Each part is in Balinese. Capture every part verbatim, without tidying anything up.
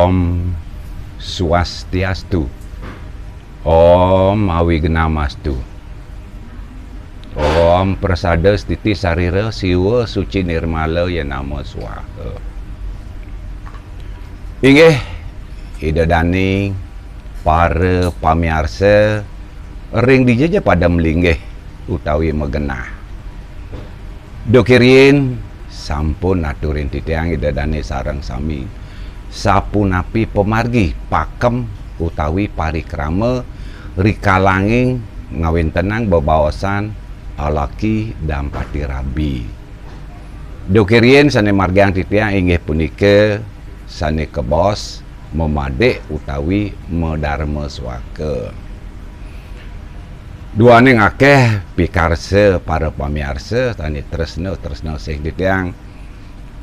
Om Swastiastu. Om Awignamastu. Om Prasada Stiti Sarira Siwa Suci Nirmala Ya Nama Swaha. Inggih, Ida Dane para pamiarsa ring dija ja pada malinggih utawi magenah. Duke riin sampun aturin titiang Ida Dane sareng sami. Sapunapi pamargi pakem utawi parikrama rikalanging ngawéntenang bebaosan alaki dampati rabi. Duke riin sané margiang titiang inggih punika sané kabaos mamadik utawi madarma suaka. Duaning akéh pikarsa para pamiarsa sané tresna, tresna sih titiang,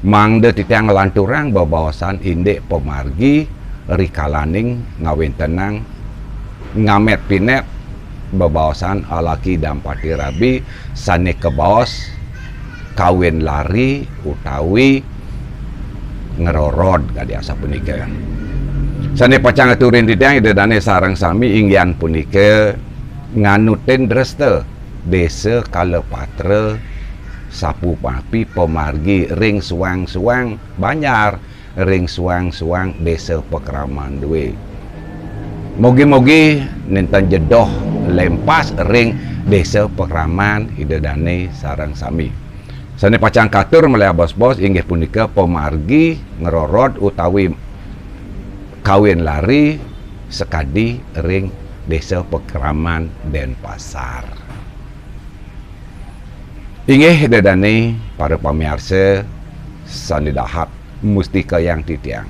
mangda titiang nglanturang bebaosan indik pamargi rikalaning ngawéntenang ngamét pinét bebaosan alaki dampati rabi sané kabaos kawin lari utawi ngrorod kadi asapunika. Sané pacang aturin titiang Ida Dane sareng sami, inggihan punika nganutin dresta désa kalapatra sapunapi pamargi ring suang-suang banjar, ring suang-suang désa pakraman duwé. Mugi-mugi nénten jedoh lempas ring désa pakraman Ida Dane sareng sami. Sané pacang katur malih abos-bos inggih punika pamargi ngrorod utawi kawin lari sakadi ring désa pakraman Denpasar. Inggih Ida Dane para pamiarsa sané dahat mustikayang titiang.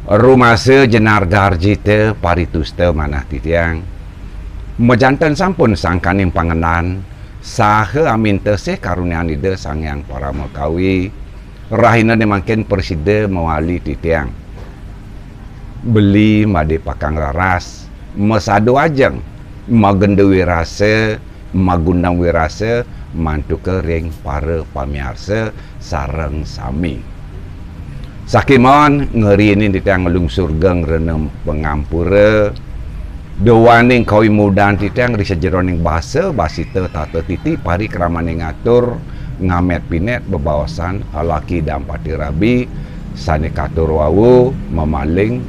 Rumasa jenar garjita paritusta manah titiang. Majanten sampun sangkaning pangendan saha aminta sih karunian Ida Sang Hyang Parama Kawi. Rahinané mangkin prasida mawali titiang. Beli madé pakang raras, masadu ajeng, magenda wirasa, magundang wirasa, mantuka ring para pamiarsa sareng sami. Sakémaon ngriinin titiang nglungsur geng rena pangampura, duaning kawimudan titiang ri sajeroning basa, basita, tata titi, parikramaning atur, ngamét pinét bebaosan alaki dampati rabi, sané katur wau mamaling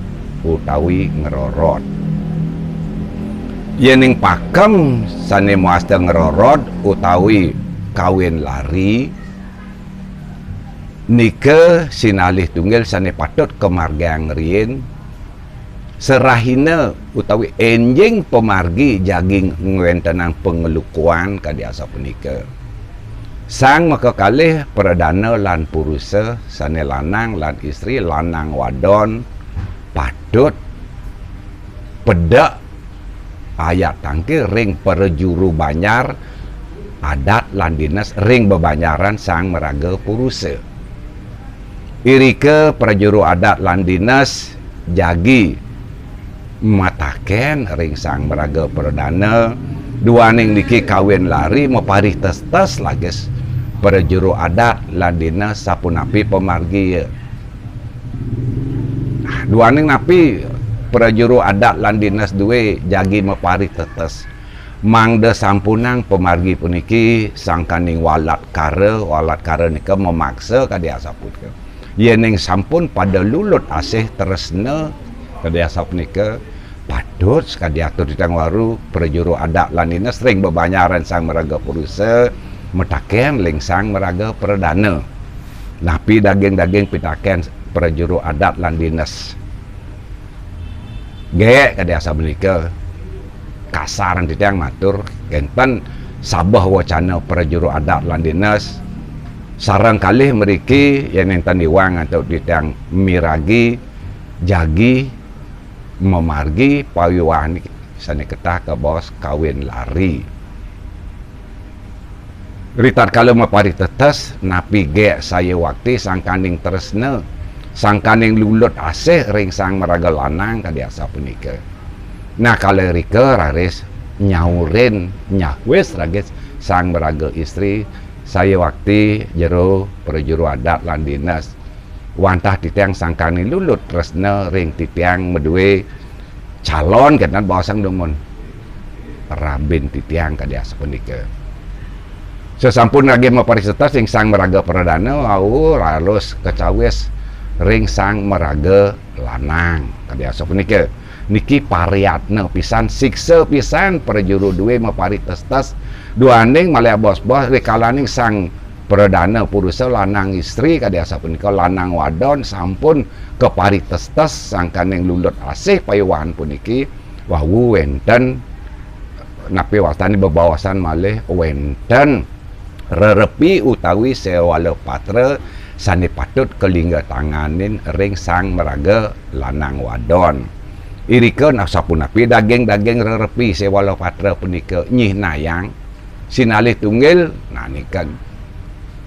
utawi ngrorod. Yéning pakem sané mawasta ngrorod utawi kawin lari, nika sinalih tunggil sané patut kamargiang riin, sarahina utawi énjing pamargi jagi ngwéntenang panglukuan kadi asapunika. Sang makakalih pradana lan purusa sané lanang lan istri, lanang wadon, patut pedek ayat tangkil ring prajuru banjar adat lan dinas ring bebanjaran sang maraga purusa. Irika prajuru adat lan dinas jagi mataken ring sang maraga pradana, duaning niki kawin lari maparitetes lagis prajuru adat lan dinas sapunapi pamargi. Duaning napi prajuru adat lan dinas duwé jagi maparitetes. Mangda sampunang pamargi puniki sangkaning walatkara, walatkara nika mamaksa kadi asapunika. Yéning sampun pada lulut asih tresna kadi asapunika, patut sakadi atur titiang waru prajuru adat lan dinas ring bebanjaran sang maraga purusa mataken ring sang maraga pradana. Napi daging-daging pitaken prajuru adat lan dinas. Gék kadi asapunika kasar titiang matur, kénten sabeh wacana prajuru adat lan dinas. Sareng kalih mriki yén nénten iwang antuk titiang miragi jagi mamargi pawiwahan sané ketah kabaos kawin lari. Ritatkala maparitetes, napi gék sayuwakti sangkaning tresna, sangkaning lulut asih ring sang maraga lanang kadi asapunika. Nah, kala rika raris nyaurin, nyawis raris sang maraga istri, sayuwakti jero prajuru adat lan dinas. Wantah titiang sangkaning lulut tresna ring titiang madue calon, kenten baosang dumun, rabin titiang kadi asapunika. Sasampun raris maparitestes ring sang maraga pradana, wau raris kacawis ring sang maraga lanang kadi asapunika. Niki pariatna pisan, siksa pisan prajuru due maparitestes, duaning malih abos-bos rikalaning sang pradana purusa, lanang istri kadi asapunika, lanang wadon sampun kaparitestes sangkaning lulut asih pawiwahan puniki, wau wenten napi wastane bebaosan malih wenten rerepi utawi sewala patra sane patut kalingga tanganin ring sang maraga lanang wadon. Irika nah sapunapi daging-daging rerepi sewala patra punika nyihnayang, sinalih tunggil, nah nika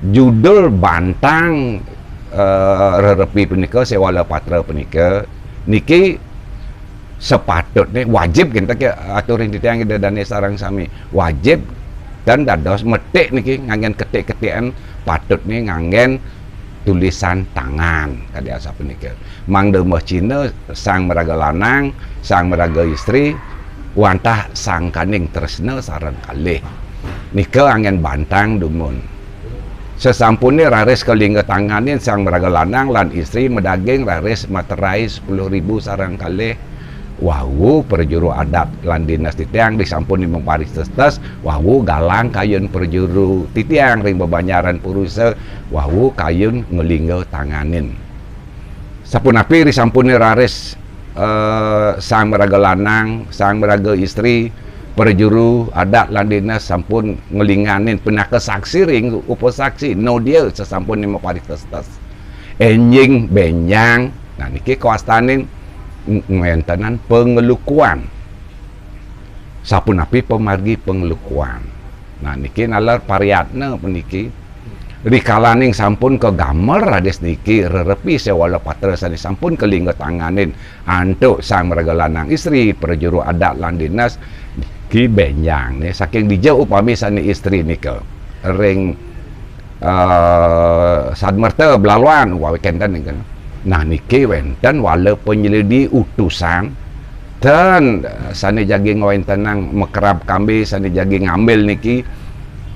judul bantang, eh, rerepi punika, sewala patra punika, niki sapatutne wajib, kenten ke aturin titiang Ida Dane sareng sami. Wajib tan dados metik niki nganggen ketik-ketikan, patutne nganggen tulisan tangan kadi asapunika. Mangda mecina sang maraga lanang, sang maraga istri, wantah sangkaning tresna sareng kalih. Nika anggen bantang dumun. Sasampune raris kalingga tanganin sang maraga lanang lan istri madaging raris materai sepuluh ribu sareng kalih. Wau prajuru adat lan dinas titiang disampun maparitestes, wau galang kayun prajuru titiang ring bebanjaran purusa, wau kayun nglingga tanganin. Sapunapi risampune raris, eh, sang maraga lanang, sang maraga istri, prajuru adat lan dinas sampun nglinganin pinaka saksi ring upasaksi, nodia sasampune maparitestes. Enjing benjang, nah niki kawastanin ng-, ngwentenan pangelukuan. Sapunapi pamargi pangelukuan? Nah, niki naler pariatna puniki. Rikalaning sampun kagamel raris niki rerepi sewala patra sane sampun kalingga tanganin antuk sang maraga lanang istri, prajuru adat lan dinas, niki benjangne saking dija upami sane istri nika ring, eh, sadmerta belaluan utawi kenten nika. Nah, niki wenten wala panyelidi utusan ten, eh, sane jagi ngwentenang makrab kambe, sane jagi ngambil niki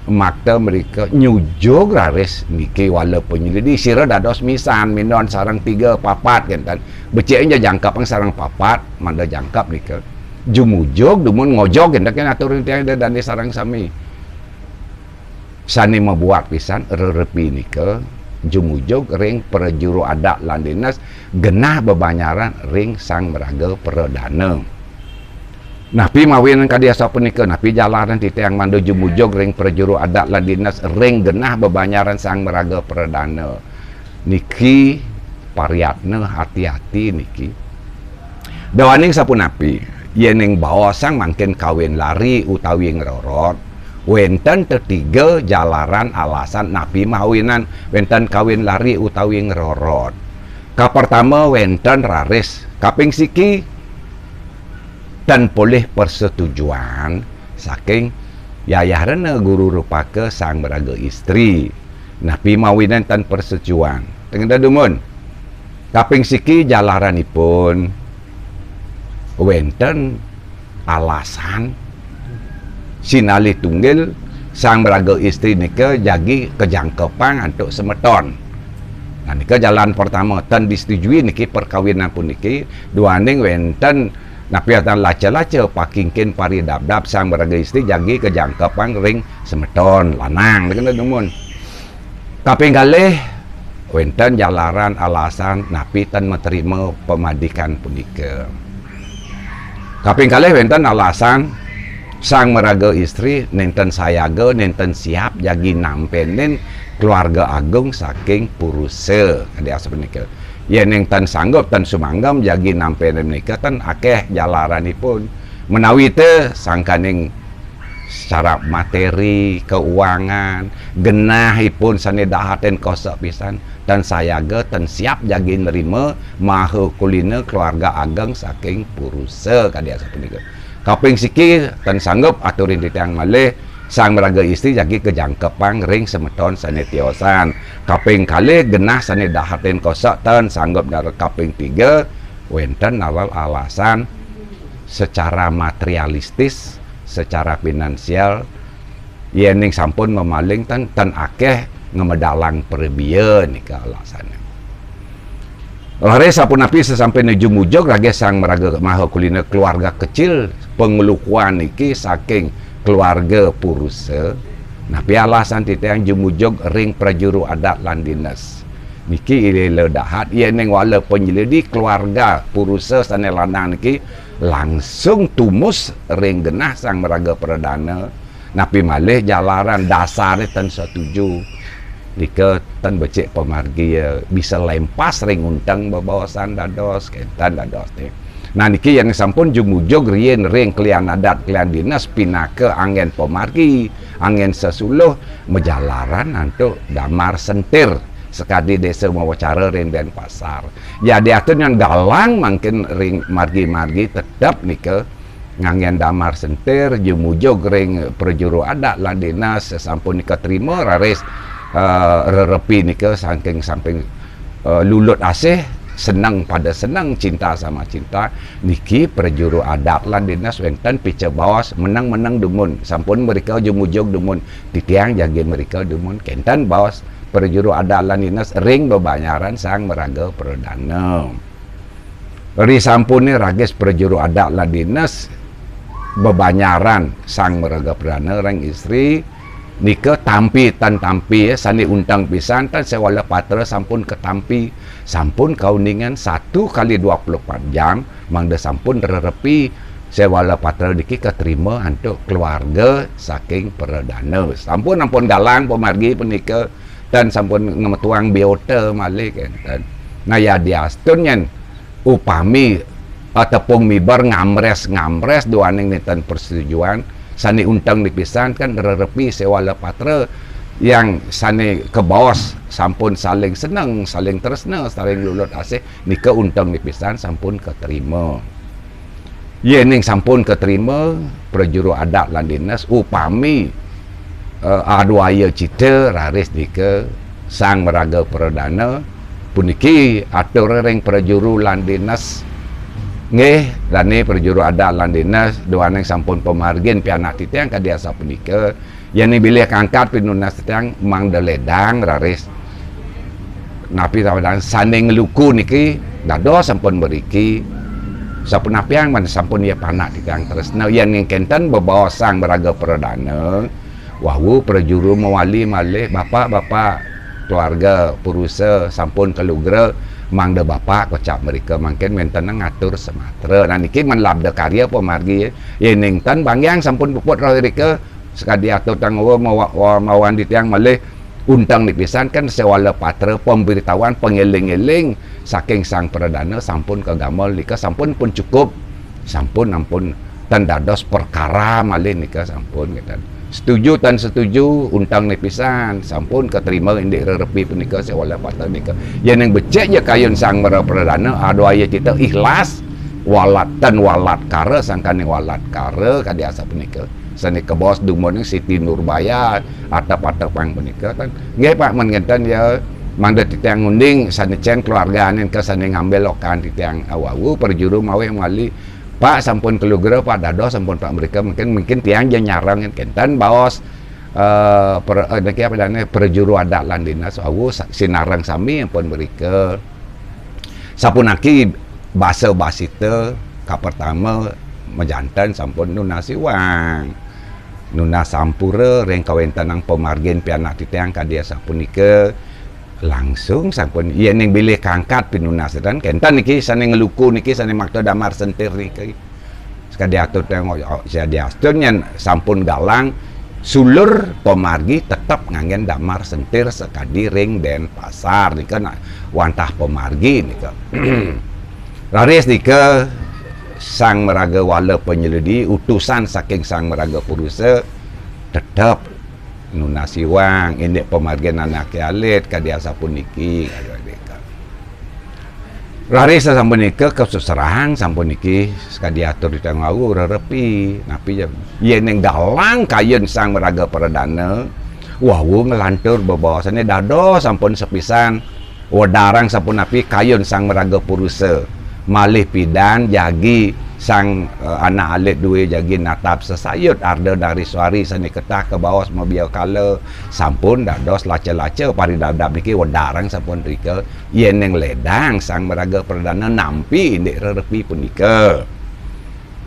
makta mrika nyujug raris niki wala panyelidi, sira dados misan, minon sareng tiga, papat kenten. Becik ja jangkepang sareng papat, mangda jangkep nika. Jumujug dumun ngojog kenten, ken atur titiang Ida Dane sareng sami. Sane mabuat pisan rerepi nika jumujug ring prajuru adat lan dinas genah bebanjaran ring sang maraga pradana. Napi mawinan kadi asapunika? Napi jalaran titiang mangda jumujug ring prajuru adat lan dinas ring genah bebanjaran sang maraga pradana? Niki pariatna ati-ati niki. Dawaning sapunapi, yening baosang mangkin kawin lari utawi ngrorot, wenten tetiga jalaran alasan napi mawinan wenten kawin lari utawi ngrorot. Kapertama wenten raris, kaping siki tan polih persetujuan saking yayah rena guru rupaka sang maraga istri. Napi mawinan tan persetujuan? Tengda dumun. Kaping siki jalaranipun wenten alasan sinalih tunggil sang maraga istri nika jagi kajangkepang antuk semeton. Nah, nika jalan pertama, tan disetujui niki perkawinan puniki, duaning wenten napi atan laca-laca pakingkin paridabdab sang maraga istri jagi kajangkepang ring semeton lanang, nika dumun. Kaping kalih, wenten jalaran alasan napi tan materima pamadikan punika. Kaping kalih wenten alasan sang maraga istri nenten sayaga, nenten siap jagi nampenin keluarga agung saking purusa, kadi asapunika. Yening tan sanggup, tan sumanggem jagi nampenin menika, tan akeh jalaranipun. Menawi te sangkaning secara materi, keuangan, genahipun sane dahatin kosa pisan, tan sayaga, tan siap jagi nerima maha kulina keluarga ageng saking purusa, kadi asapunika. Kaping siki, tan sanggup aturin titiang malih Sang maraga istri jagi kajangkepang ring semeton sane tiosan. Kaping kalih genah sane dahatin kosak ten sanggup nara kaping tiga, wenten nara alasan secara materialistis, secara finansial, yening sampun mamaling ten, ten akeh ngamedalang prabia nika alasane. Raris sapunapi sasampune jumujug raga sang maraga maha kulina keluarga kecil panglukuan niki saking keluarga purusa. Napi alasan titiang jumujug ring prajuru adat lan dinas? Niki ila-ila dahat, yening wala panyelidi keluarga purusa sane lanang niki langsung tumus ring genah sang maraga pradana. Napi malih jalaran dasare ten setuju. Nika ten becik pamargi, ya, bisa lempas ring unteng bebaosan dados, kenten dados ni. Nah, niki yen sampun jumujug riin ring klian adat, klian dinas pinaka anggen pamargi, anggen sesuluh, majalaran antuk damar sentir sakadi desa mawacara ring Denpasar. Jadi atur nyan galang mangkin ring margi-margi tetep nika nganggen damar sentir, jumujug ring prajuru adat lan dinas, sampun nika trima raris, eh, rerepi nika saking samping, eh, lulut asih, seneng pada seneng, cinta sama cinta, niki prajuru adat lan dinas wenten pica baos meneng-meneng dumun. Sampun mrika jumujug dumun, titiang jagi mrika dumun, kenten baos prajuru adat lan dinas ring bebanjaran sang maraga pradana. Risampune raris prajuru adat lan dinas bebanjaran sang maraga pradana ring istri, nika tampi tan tampi, ya, sane unteng pisan tan sewala patra sampun katampi, sampun kauningan satu kali dua puluh empat jam, mangda sampun rerepi sewala patra niki katrima antuk keluarga saking pradana. Sampun ampun galang pamargi punika, tan sampun ngametuang biota malih kenten. Nah, yadiastun nyen upami, eh, tepung miber ngamres-ngamres duaning nenten persetujuan, sane unteng nipisan kan rerepi sewala patra, yang sane kabaos sampun saling seneng, saling tresna, saling lulut asih, nika unteng nipisan sampun katrima. Yening sampun katrima, prajuru adat lan dinas, upami, eh, aduaya cita raris nika sang maraga pradana, puniki atur ring prajuru lan dinas, nggih, dane prajuru adat lan dinas, duaning sampun pamargin pianak titiang kadi asapunika, yening bilih kangkat pinunas titiang mangda ledang raris. Napi tawadan sane ngluku niki dados sampun mriki, sapunapiang man sampun ya panak titiang tresna, yening kenten bebaos sang maraga pradana, wau prajuru mawali malih, "Bapak, bapak, keluarga purusa sampun kalugra, mangda bapak," kocap mrika, mangkin wenten ngatur samatra. Nah, niki man labda karya pamargi, yening tan banggiang sampun puput rauh irika, sakadi atur tang wa-, mawa-, wa-, mawan titiang malih unteng nipisan kan sewala patra pemberitahuan pangeling-eling saking sang pradana sampun kagamel nika sampun pun cukup, sampun ampun tan dados perkara malih nika sampun ngeten. Setuju tan setuju unteng nipisan sampun katrima indik rerepi punika sewala patra nika. Yening becik ja kayun sang mara pradana aduaya cita ikhlas walat tan walat kara sangkaning walat kara kadi asapunika. Sane kabaos dumun Siti Nurbaya, atep-atepang punika, kan. Nggih, Pak, men ngenten ya, mangda titiang ngunding sane cen keluargane ke sane ngambil lokan titiang awau, prajuru mawi mawali, "Pak, sampun kalugra, Pak, dados sampun, Pak, mrika mungkin, mungkin tiang ja nyareng kenten baos, eh, per-, eh, niki apa dane, prajuru adat lan dinas wau sa-, sinareng sami ampun mrika." Sapunaki basa basita kapertama majanten sampun nunas iwang. Nunas sampura ring kawentenang pamargin pianak titiang kadi asapunika, langsung sampun yening bilih kangkat pinunas ten kenten niki sane ngluku niki sane makta damar sentir niki. Sakadi atur tengok, oh, sakadi atur nyen sampun galang, sulur pamargi tetep nganggen damar sentir sakadi ring Denpasar nika, nah, wantah pamargi nika. Raris nika sang maraga wala panyelidi, utusan saking sang maraga purusa tetep nunas iwang, indik pamargin anake alit kadi asapuniki, kadi nika. Raris sasampun nika kasuserahang sampun niki sakadi atur titiang wau rerepi. Napi ja? Yéning galang kayun Sang Maraga Pradana, wau nglantur bebaosané dados sampun sepisan wedarang sampun napi kayun Sang Maraga Purusa. Malih pidan jagi sang, eh, anak alit dué jagi natap sesayut Arda Nariswari sané ketah kabaos mabia kala sampun dados laca-laca paridabdab niki wedarang sampun rika. Yéning ledang Sang Maraga Pradana nampi indik rerepi punika.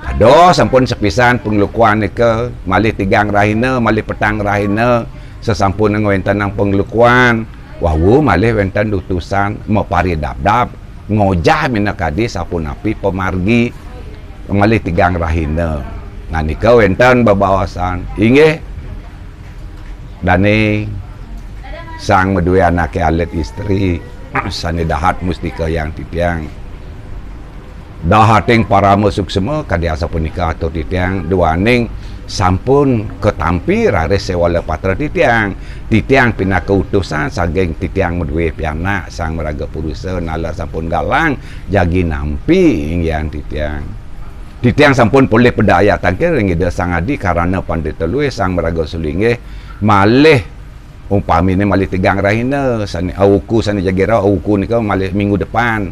Aduh, sampun sepisan panglukuan nika, malih tigang rahina, malih petang rahina, sasampun ngwéntenang panglukuan, wau malih wénten utusan maparidabdab, ngojah minakadi sapunapi pamargi, malih tigang rahina. Nah, nika wénten bebaosan, inggih, dané sang madué anaké alit istri, sané dahat mustika yang titiang. Dahating parama suksma kadi asapunika atur titiang, duaning sampun katampi raris séwala patra titiang. Titiang pinaka utusan saking titiang madué pianak Sang Maraga Purusa nalar sampun galang jagi nampi inggihan titiang. Titiang sampun polih pedayatan ring Ida Sang Adi Karana Pandita Luih Sang Maraga Sulinggih malih umpaminé malih tigang rahina, sané, awuku sané jagi rauh, awuku nika malih minggu depan.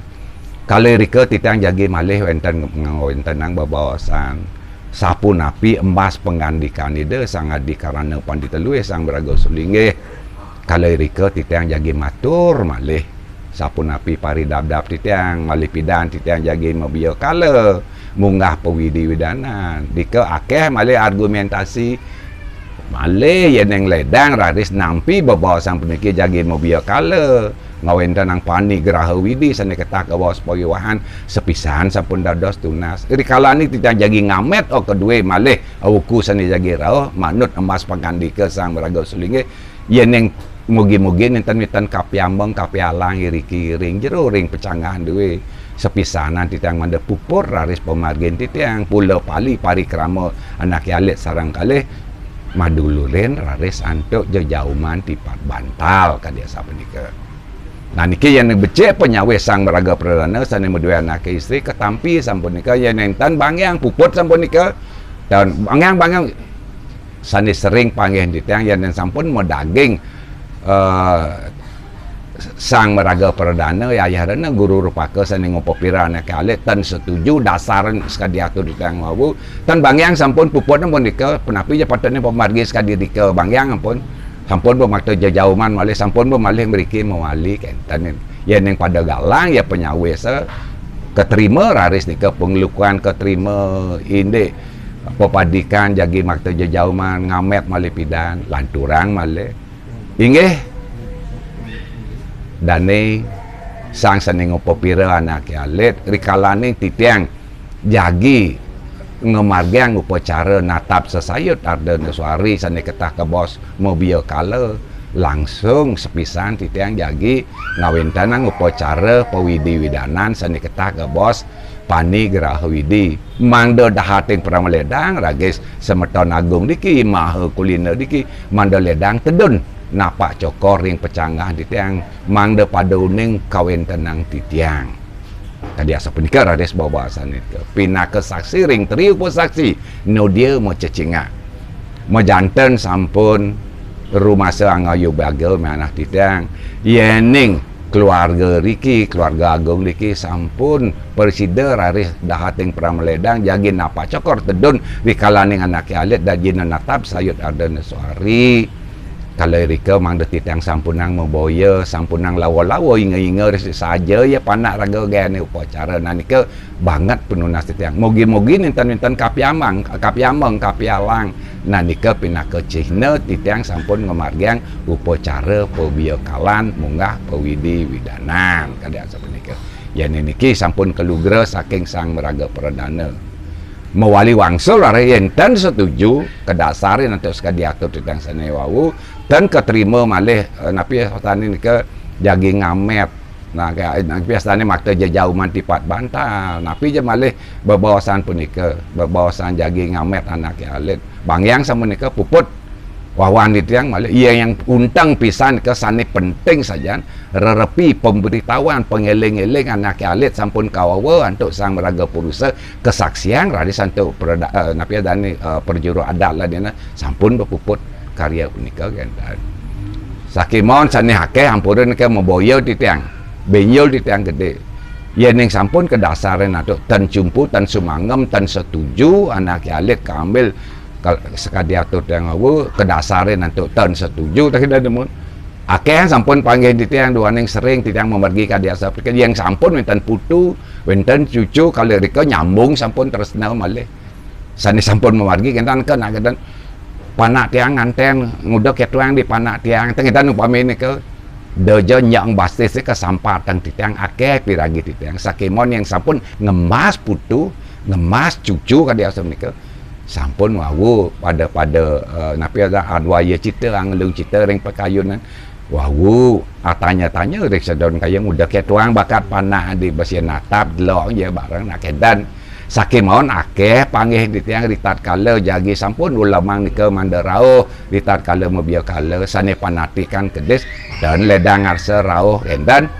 Kala irika titiang jagi malih wénten ngawéntenang bebaosan. Sapunapi embas pangandikan Ida Sang Adi Karana Pandita Luih Sang Maraga Sulinggih. Kala irika titiang jagi matur malih. Sapunapi paridabdab titiang, malih pidan titiang jagi mabia kala munggah pawidi widanan. Dika akéh malih argumentasi, malih yéning ledang raris nampi bebaosan puniki jagi mabia kala. Ngawéntenang panigraha widi sané ketah kabaos pawiwahan sepisan sampun dados tunas. Rikalaning titiang jagi ngamét o kadué malih awuku sané jagi rauh manut embas pangandika Sang Maraga Sulinggih, yéning mugi-mugi nénten wénten kapiambeng kapialang iriki ring jero ring pecanggahan dué. Sepisanan titiang mangda puput raris pamargin titiang pula pali parikrama anaké alit sareng kalih madulurin raris antuk jejauman tipat bantal kadi asapunika. Nah, niki yén becik panyawis Sang Maraga Pradana sané madué anaké istri katampi sampun nika, yén nénten banggiang puput sampun nika. Dan banggiang-banggiang sané sering panggih titiang yén sampun madaging, eh, Sang Maraga Pradana, Yayah Rena, Guru Rupaka sané ngupapira anaké alit, tan setuju dasaran sakadi atur titiang wau. Tan banggiang sampun puput sampun nika, punapi ja patutné pamargi sakadi nika, banggiang ampun. Sampun pamakta jejauman malih, sampun pamalih mriki mawali kénten. Yén pada galang ya panyawis, eh, katrima raris nika panglukuan katrima indik papadikan jagi makta jejauman ngamét malih pidan, lanturang malih. Inggih, dané sang sané ngupapira anaké alit, rikalaning titiang jagi ngamargiang upacara natap sesayut Arda Nuswari sané ketah kabaos mabia kala, langsung sepisan titiang jagi ngawéntenang upacara pawidi widanan sané ketah kabaos panigraha widi. Mangda dahating parama ledang raris semeton agung diki, maha kulina diki, mangda ledang tedun napak cokor ring pecanggahan titiang, mangda pada uning kawéntenang titiang. Kadi asapunika raris bebaosan nika. Pinaka saksi ring triupasaksi, nodia macecingak. Majanten sampun rumasa angayubaga manah titiang. Yéning keluarga riki, keluarga agung riki sampun prasida raris dahating parama ledang jagi napak cokor tedun rikalaning anaké alit dadi natap sayut Arda Nuswari. Kala irika mangda titiang sampunang maboya, sampunang lawa-lawa, inga-inga, resik saja ya panak raga gayané upacara. Nah, nika banget panunas titiang. Mugi-mugi nénten-nénten kapiambang, kapiambeng, kapialang. Nah, nika pinaka cihna titiang sampun ngamargiang upacara pabiakalan munggah pawidi widanan. Kadi asapunika. Yén niki sampun kalugra saking Sang Maraga Pradana. Mawali wangsul raris yén ten setuju, kadasarin antuk sakadi atur titiang sané wau, ten katrima malih, eh, napi asané nika jagi ngamét. Nah, ka-, napi asané makta jejauman tipat bantal. Napi ja malih bebaosan punika, bebaosan jagi ngamét anaké alit. Banggiang sapunika puput Wawan titiang malih, ya yang unteng pisan nika sane penting sajan, rerepi pemberitahuan, pengeling-eling anake alit sampun kawawa antuk Sang Maraga Purusa, kesaksian raris antuk perada-, eh, napi adane, eh, prajuru adat lah dina, sampun bepuput karya punika kenten. Sakemawon sane akeh ampura nika maboya titiang, benjol titiang gede. Yening sampun kadasarin antuk ten cumpu, ten sumangem, ten setuju, anake alit kaambil kal-, sakadi atur titiang wau, kadasarin antuk ten setuju, tak kira demun. Akeh sampun panggih titiang duaning sering titiang mamargi kadi asapunika, yang sampun wenten putu, wenten cucu, kalih rika nyambung sampun tresna malih. Sane sampun mamargi kenten, kenten panak tiang nganten, nguda ketuang di panak tiang, ten kenten upami nika, daja nyang basis kasampatan titiang, akeh piragi titiang, sakemawon yang sampun ngemas putu, ngemas cucu kadi asapunika, sampun wau pada-pada, eh, napi ada adwaya cita, anglung cita ring pakayunan. Wau, atanya-tanya ring sedon kaya nguda ketuang bakat panak di besi natap delok ya bareng nak kenten. Sakemawon akeh panggih titiang ritatkala jagi sampun ulemang nika manda rauh, ritatkala mabiakala sane panatikan kedis dan ledang arsa rauh kenten.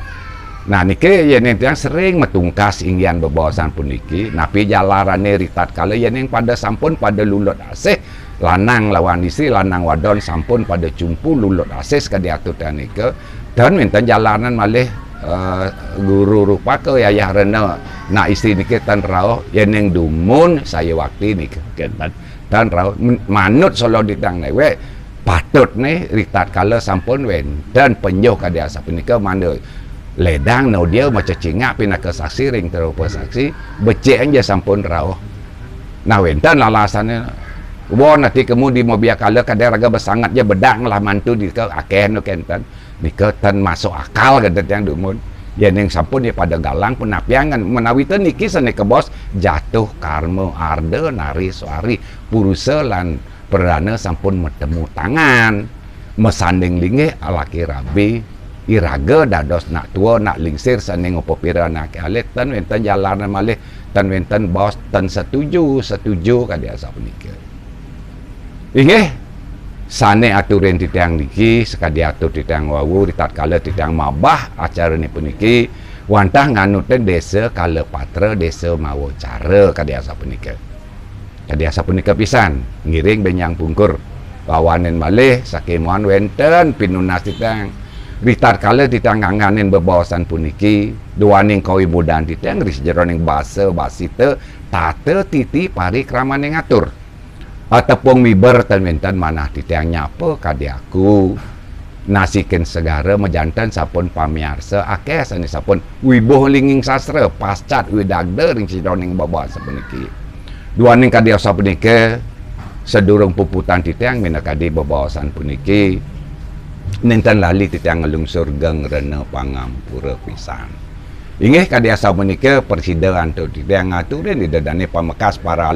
Nah, niki yening tiang sering matungkas inggihan bebaosan puniki, napi jalarane ritatkala yening pada sampun pada lulut asih, lanang lawan istri, lanang wadon sampun pada cumpu lulut asih kadi atur tiang nika, ten wenten jalaran malih, eh, guru rupaka yayah rena nak istri niki ten rauh, yening dumun saya wakti nika kenten. Tan rauh men-, manut solo titiang newek, patutne ritatkala sampun wenten penjuh kadi asapunika manda ledang nodia macecingak pinaka saksi ring terupa saksi, becik anja sampun rauh. Nah, wenten lalasane, won ati kemu di mabiakala kadang raga besanget ja bedak ngelah mantu dika akeh nu kenten. Nika tan masuk akal kenten tiang dumun. Yening sampun ya pada galang penapiangan. Menawita niki sane kebos jatuh karma arda nari suari, purusa lan pradana sampun matemu tangan. Masanding linggih alaki rabi, iraga dados nak tua, nak lingsir sane ngupapira anake alit, tan wenten jalaran malih, tan wenten baos, tan setuju, setuju kadi asapunika. Inggih, sane aturin titiang niki, sakadi atur titiang wau, ritatkala titiang mabah acarane puniki, wantah nganutin desa kala patra, desa mawa cara, kadi asapunika. Kadi asapunika pisan, ngiring benjang pungkur. Wawanin malih, sakemawon wenten pinunas titiang. Ritatkala titiang ngangganin bebaosan puniki, duaning kawibudan titiang ri sajeroning basa basita, tata titi parikramaning atur. Atepung miber ten wenten manah titiang nyapa kadi aku. Nasikin segara majanten sampun pamiarsa, akeh sane sampun wibuh lingging sastra, pascat widagda ring sajeroning baba sapuniki. Duaning kadi asapunika, sadurung puputan titiang minakadi bebaosan puniki, nenten lali titiang nglungsur geng rena pangampura pisan. Inggih kadi asapunika prasida antuk titiang ngaturin Ida Dane pamekas para